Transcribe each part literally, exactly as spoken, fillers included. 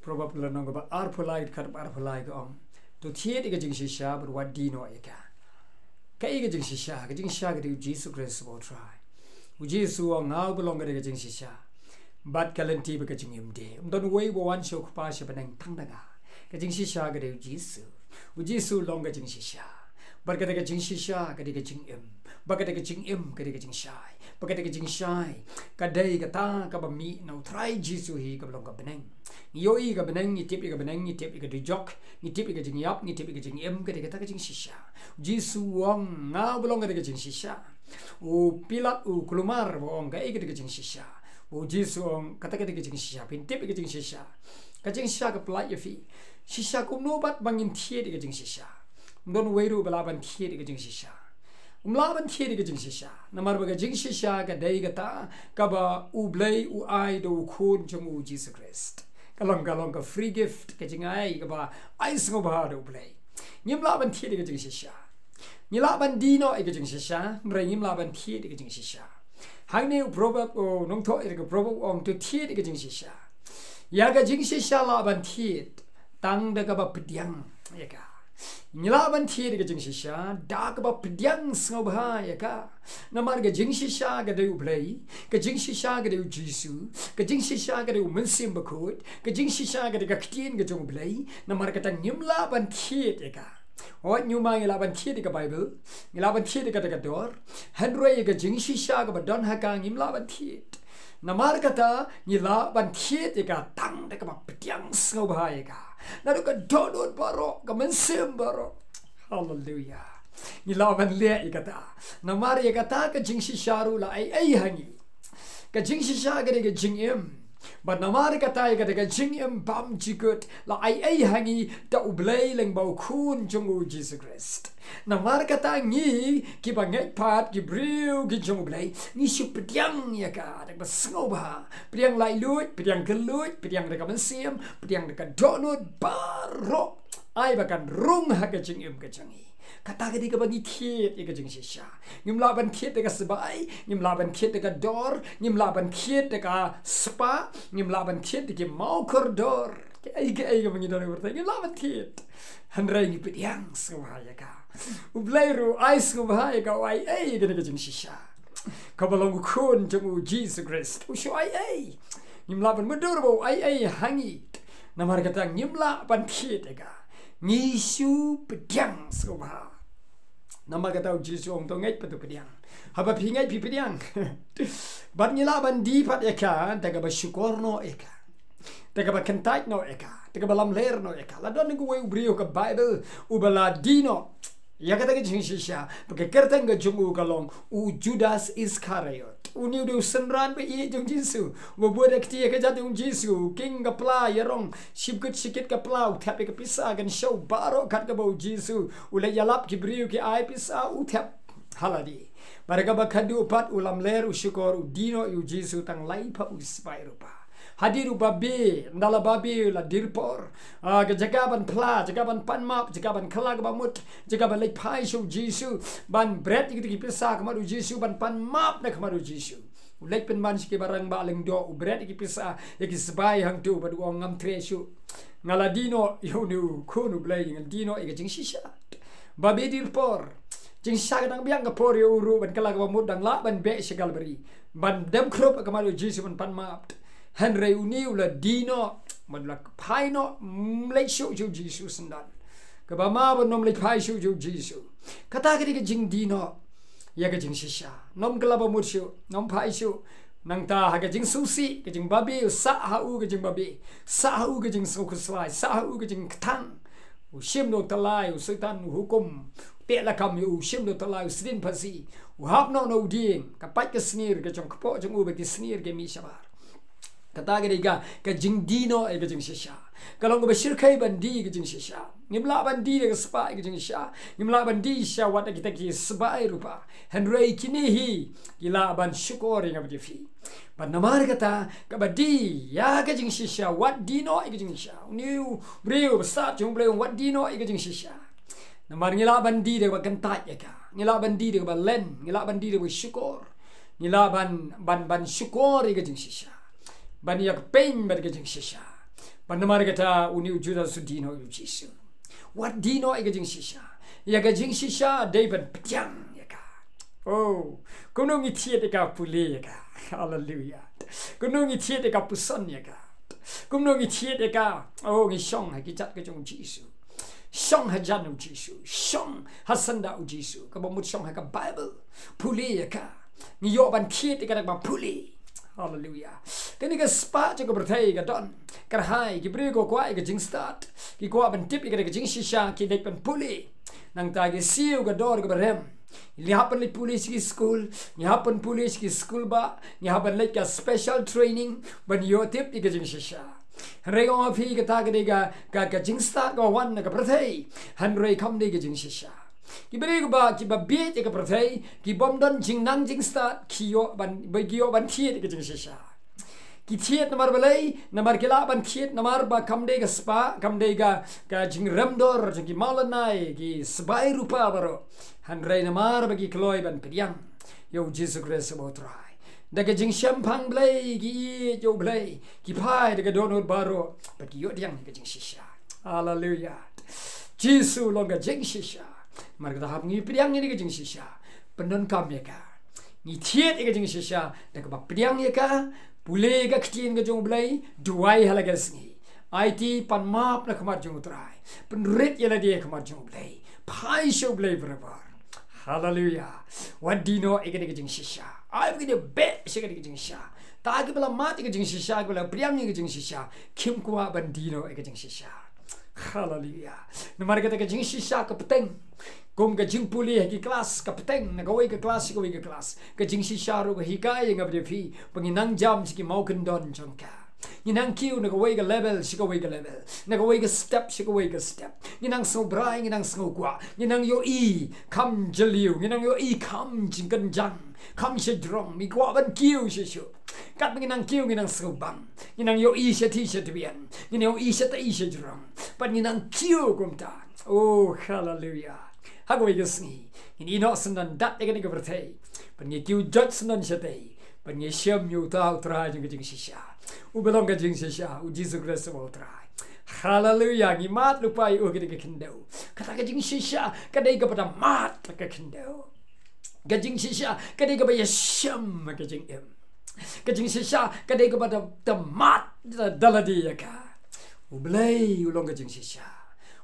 Proverb ka lynnong kaba arphew lai, khat ba arphew lai ka ong, to thied ïa ka jingshisha bad wat die noh ïa ka. Kaei ka jingshisha? Ka jingshisha ka dei u Jisu Khrist uba U Trai. U Jisu u ong, nga uba long ka dei ka jingshisha bad ka lynti bad ka jingim de. Ym don uwei uba wan sha u Kpa sha bneng tang da nga. Ka jingshisha ka dei u Jisu. U Jisu u long ka jingshisha. Bad kata ka jingshisha ka dei ka jingim. Bad kata ka jingim ka dei ka jingshai. Bad kata ka jingshai ka dei kata kaba mih na u Trai Jisu hi kaba long ka bneng. Ngi ïohi ka bneng, ngi tip ïa ka bneng, ngi tip ïa ka dujok, ngi tip ïa ka jingïap, ngi tip ïa ka jingim, ka dei kata ka jingshisha. U Jisu u ong, nga uba long ka dei ka jingshisha. U Pilat u kulmar ba ong, kaei ka dei ka jingshisha? U Jisu u ong, kata ka dei ka jingshisha. Phin tip ïa ka jingshisha. Ka jingshisha ka pyllait ïa phi. Shisha kumno pat ba ngin thied ïa ka jingshisha? Ym don uwei ruh ba lah ban thied ïa ka jingshisha. Um lah ban thied ïa ka jingshisha. Namar ba ka jingshisha ka dei kata kaba U Blei u ai da u Khun jong u Jisu Khrist. Ka long, ka long ka free gift, ka jingai kaba ai sngewbha da U Blei. Ngim lah ban thied ïa ka jingshisha. Ngi lah ban die noh ïa ka jingshisha, hynrei ngim lah ban thied ïa ka jingshisha. Hangne u Proverb, u nongthoh ïa ka Proverb u ong, to thied ïa ka jingshisha. Ïa ka jingshisha lah ban thied tang da kaba pdiang ïa ka. Ngi lah ban thied ïa ka jingshisha da kaba pdiang sngewbha ïa ka. Namar ka jingshisha ka dei U Blei, ka jingshisha ka dei u Jisu, ka jingshisha ka dei u Mynsiem Bakhuid, ka jingshisha ka dei ka Ktien ka jong U Blei. Namar kata ngim lah ban thied ïa ka. Hooid, ngi ma ngi lah ban thied ïa ka Baibl, ngi lah ban thied ïa kata ka dor, hynrei ïa ka jingshisha kaba don ha ka ngim lah ban thied. Namar kata ngi lah ban thied ïa ka tang da kaba pdiang sngewbha ïa ka. Naduh ka dohnud baroh, ka mynsiem baroh. Haleluya. Ngi lah ban leh ïa kata. Namar ïa kata ka jingshisha ruh la ai ei ha ngi. Ka jingshisha ka dei ka jingim. Bad namar kata ïa kata ka jingim bymjukut la ai ei ha ngi da U Blei lyngba u Khun jong u Jisu Khrist. Namar kata ngi kiba ngeit pat, ki briew ki jong U Blei, ngi shu pdiang ïa ka da kaba sngewbha. Pdiang laitluid, pdiang kylluid, pdiang da ka mynsiem, pdiang da ka dohnud baroh. Ai ba kan rung ha ka jingim ka jong ngi. Kata ka dei kaba ngi thied ïa ka jingshisha. Ngim lah ban thied da ka sbai, ngim lah ban thied da ka dor, ngim lah ban thied da ka spah, ngim lah ban thied da ki mawkordor. Kaei kaei kaba ngi don ha ka pyrthei ngim lah ban thied. Hynrei ngi pdiang sngewbha ïa ka. U Blei ruh u ai sngewbha ïa ka, u ai ei ïa kane ka jingshisha. Kaba long u Khun jong u Jisu Khrist u shu ai ei. Ngim lah ban mutdur ba u ai ei ha ngi. Namar kata ngim lah ban thied ïa ka. Ngi shu pdiang sngewbha. Namar kata u Jisu u ong to ngeit pat to pdiang. Haba phi ngeit phi pdiang. Bad ngi lah ban die pat ïa ka da kaba shukor noh ïa ka, da kaba kyntait noh ïa ka, da kaba lamler noh ïa ka. La don uwei u briew ha ka Baibl uba la die noh ïa kata ka jingshisha, bad ka kyrteng ka jong u ka long u Judas Iskariot. Une u dei u synran ba ïeit jong u Jisu, uba bud da ka kti ïa ka kjat jong u Jisu, u king ka pla, ïarong shibkit shikit ka pla, u thep ïa ka pisa kan sha u baroh kat kaba u Jisu u leit ïalap ki briew ki ai pisa, u thep ha lade. Bad da kaba khadduh pat u lamler, u shukor, u die noh ïa u Jisu tang laiphew ki sbai rupa. Hadien u babe, ynda la babe la dier por. Ah, ka jaka ban phla, jaka ban pan map, jaka ban kylla kaba mut, jaka ban leit phai sha u Jisu, ban bret ïa kita ki pisa ha khmat u Jisu, ban pan map na khmat u Jisu. U leit pynban sha ki barangbah lyngdoh, u bret ïa ki pisa ïa ki sbai hangto bad u ong ngam treh shuh. Nga la die noh ïa une u Khun u Blei, nga la die noh ïa ka jingshisha. Babe dier por. Jingshisha ka dang biang, ka por ïa u ruh ban kylla kaba mut, dang lah ban beh sha Kalbari, ban dem khrup ha khmat u Jisu ban pan map. Hynrei une u la die noh, bad u la phai noh, ym leit shuh sha u Jisu syndon. Kaba ma ban ym leit phai shuh sha u Jisu. Kata ka dei ka jingdie noh ïa ka jingshisha. Ym kylla ba mut shuh, ym phai shuh. Nangta ha ka jingsngewsih, ka jingbabe, u sah ha u ka jingbabe, sah ha u ka jingsngewkhuslai, sah ha u ka jingkthang. U shim da u tyllai, u Soitan u hukum, u teh lakam ïa u, u shim da u tyllai, u sdien phasi, u hap noh na u dieng, ka pait ka snier ka jong kpoh jong u bad ki snier ki mih shabar. Kata ka dei ka, ka jingdie noh ïa ka jingshisha. Ka long kaba shyrkhei ban die ïa ka jingshisha. Ngim lah ban die da ka spah ïa ka jingshisha. Ngim lah ban die shisha wat da kita ki sbai rupa. Hynrei kine hi ki lah ban shukor ïa nga bad ïa phi. Bad namar kata, kaba die ïa ka jingshisha, wat die noh ïa ka jingshisha. Une u briew ba stad jong u Blei u ong wat die noh ïa ka jingshisha. Namar ngi lah ban die da kaba kyntait ïa ka. Ngi lah ban die da kaba len, ngi lah ban die da kaba shukor. Ngi lah ban, ban, ban shukor ïa ka jingshisha. Ban ïa ka pyn bad ka jingshisha. Ban namar kata une u Judas u die noh ïa u Jisu. Wat die noh ïa ka jingshisha. Ïa ka jingshisha dei ban pdiang ïa ka. Oh, kumno ngi thied ïa ka, pule ïa ka. Haleluya. Kumno ngi thied ïa ka, puson ïa ka. Kumno ngi thied ïa ka. Oh, ngi shong ha ki jait ka jong u Jisu. Shong ha jan u Jisu. Shong ha syndah u Jisu. Kaba mut shong ha ka Baibl. Pule ïa ka. Ngi ïoh ban thied ïa ka da kaba pule. Haleluya. Kane ka spah jong ka pyrthei ka don. Kyrhai, ki briew ki kwah ïa ka jingstad. Ki kwah ban tip ïa ka da ka jingshisha, ki leit ban pule. Nangta ki siew ka dor kaba rem. Ngi hap ban leit pule sha ki skul, ngi hap ban pule sha ki skul bah, ngi hap ban leit ka special training, ban ïoh tip ïa ka jingshisha. Hynrei nga ong ha phi kata ka dei ka, ka, ka jingstad kaba wan na ka pyrthei. Hynrei kam dei ka jingshisha. Ki briew kiba, kiba bieit ïa ka pyrthei, ki bym don jingnang jingstad, ki ïoh ban, ba ki ïoh ban thied ïa ka jingshisha. Ki thied namar balei, namar ki lah ban thied namar ba kam dei ka spah, kam dei ka, ka jingrem dor jong ki mawlynnai, ki sbai rupa baroh. Hynrei namar ba ki kloi ban pdiang ïa u Jisu Khrist uba u Trai. Da ka jingshemphang Blei, ki ïeit ïa u Blei, ki phai da ka dohnud baroh, bad ki ïoh pdiang ïa ka jingshisha. Haleluya. Jisu u long ka jingshisha. Namar kata hap ngi pdiang ïa ka jingshisha. Pyndonkam ïa ka. Ngi thied ïa ka jingshisha da kaba pdiang ïa ka, pule ïa ka ktien ka jong u Blei, duwai ha la ka sngi. Aiti, pan map na khmat jong u Trai. Pynrit ïa lade ha khmat jong u Blei. Phai sha u Blei baroh. Haleluya. Wat die noh ïa kane ka jingshisha. Ai ba ngi dei beh sha kane ka jingshisha. Ta kiba la mad ïa ka jingshisha, kiba la pdiang ïa ka jingshisha, kim kwah ban die noh ïa ka jingshisha. Haleluya. Namar kata ka jingshisha ka bteng. Kum ka jingpule ha ki klas ka bteng, na kawei ka klas sha kawei ka klas. Ka jingshisha ruh ka hikai ïa nga bad ïa phi ba ngin nang jam sha ki mawkyndon jong ka. Ngin nang kiew na kawei ka level sha kawei ka level, na kawei ka step sha kawei ka step. Ngin nang sngewbha, ngin nang sngewkwah, ngin nang ïohi kham jylliew, ngin nang ïohi kham jingkynjang, kham shajrong. Ngi kwah ban kiew shisha. Katba ngin nang kiew, ngin nang sngewbang. Ngin nang ïohi shatei shatbian, ngin ïohi shatei shajrong. Bad ngin nang kiew kumta. Oh, haleluya. Ha kawei ka sngi ngin ïehnoh syndon da kane ka pyrthei. Bad ngi kiew jot syndon shatei. Bad ngi shem ïa uta u Trai jong ka jingshisha, uba long ka jingshisha, u Jisu Khrist uba u Trai. Haleluya. Ngi mad lypa ïa u ha kane ka khyndew. Kata ka jingshisha ka dei kaba da mad ha ka khyndew. Ka jingshisha ka dei kaba ïashem ha ka jingim. Ka jingshisha ka dei kaba da, da mad da, da lade ïa ka. U Blei u long ka jingshisha.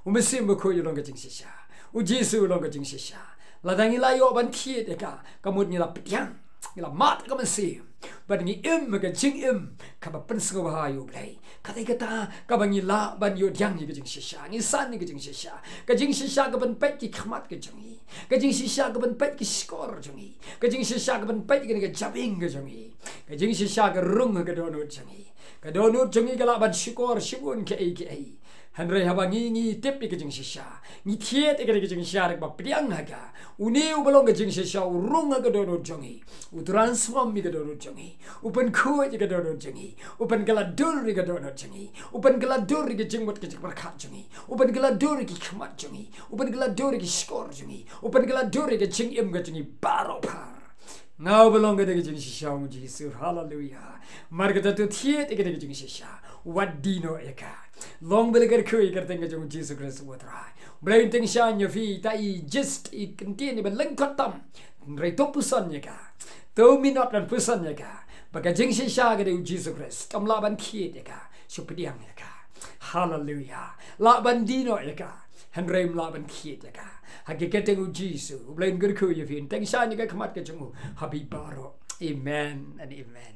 U Mynsiem Bakhuid u long ka jingshisha. U Jisu u long ka jingshisha. Lada ngi la ïoh ban thied ïa ka, ka mut ngi la pdiang, ngi la mad ha ka mynsiem, bad ngi im ha ka jingim kaba pynsngewbha ïa u Blei. Kata kata kaba ngi lah ban ïoh pdiang ïa ka jingshisha. Ngi san ïa ka jingshisha. Ka jingshisha ka pynpeit ki khmat ka jong ngi. Ka jingshisha ka pynpeit ki shkor jong ngi. Ka jingshisha ka pynpeit kane ka jabieng ka jong ngi. Ka jingshisha ka rung ha ka dohnud jong ngi. Ka dohnud jong ngi ka lah ban shukor shibun kiei kiei. Hynrei haba ngi, ngi tip ïa ka jingshisha, ngi thied ïa ka jingshisha da kaba pdiang ha ka, une uba long ka jingshisha u rung ha ka dohnud jong ngi. U transform ïa ka dohnud jong ngi. U pynkhuid ïa ka dohnud jong ngi. U pynkylla dur ïa ka dohnud jong ngi. U pynkylla dur ïa ka jingmut ka jingpyrkhat jong ngi. U pynkylla dur ïa ki khmat jong ngi. U pynkylla dur ïa ki shkor jong ngi. U pynkylla dur ïa ka jingim ka jong ngi baroh phar. Nga uba long kane ka jingshisha, ong u Jisu. Haleluya. Namar kata to thied ïa kane ka jingshisha. Wat die noh ïa ka. Long ba la kyrkhu ïa ka kyrteng ka jong u Jisu Khrist uba u Trai. Blei un tyngshaiñ ïa phi, ta i jist i kyntien iba lyngkot tam. Hynrei to puson ïa ka. To minot ban puson ïa ka. Ba ka jingshisha ka dei u Jisu Khrist. Ym lah ban thied ïa ka. Shu pdiang ïa ka. Haleluya. Lah ban die noh ïa ka. Hynrei ym lah ban thied ïa ka. Ha ka kyrteng u Jisu, U Blei un kyrkhu ïa phi, un tyngshaiñ ïa ka khmat ka jong u ha phi baroh. Amen and amen.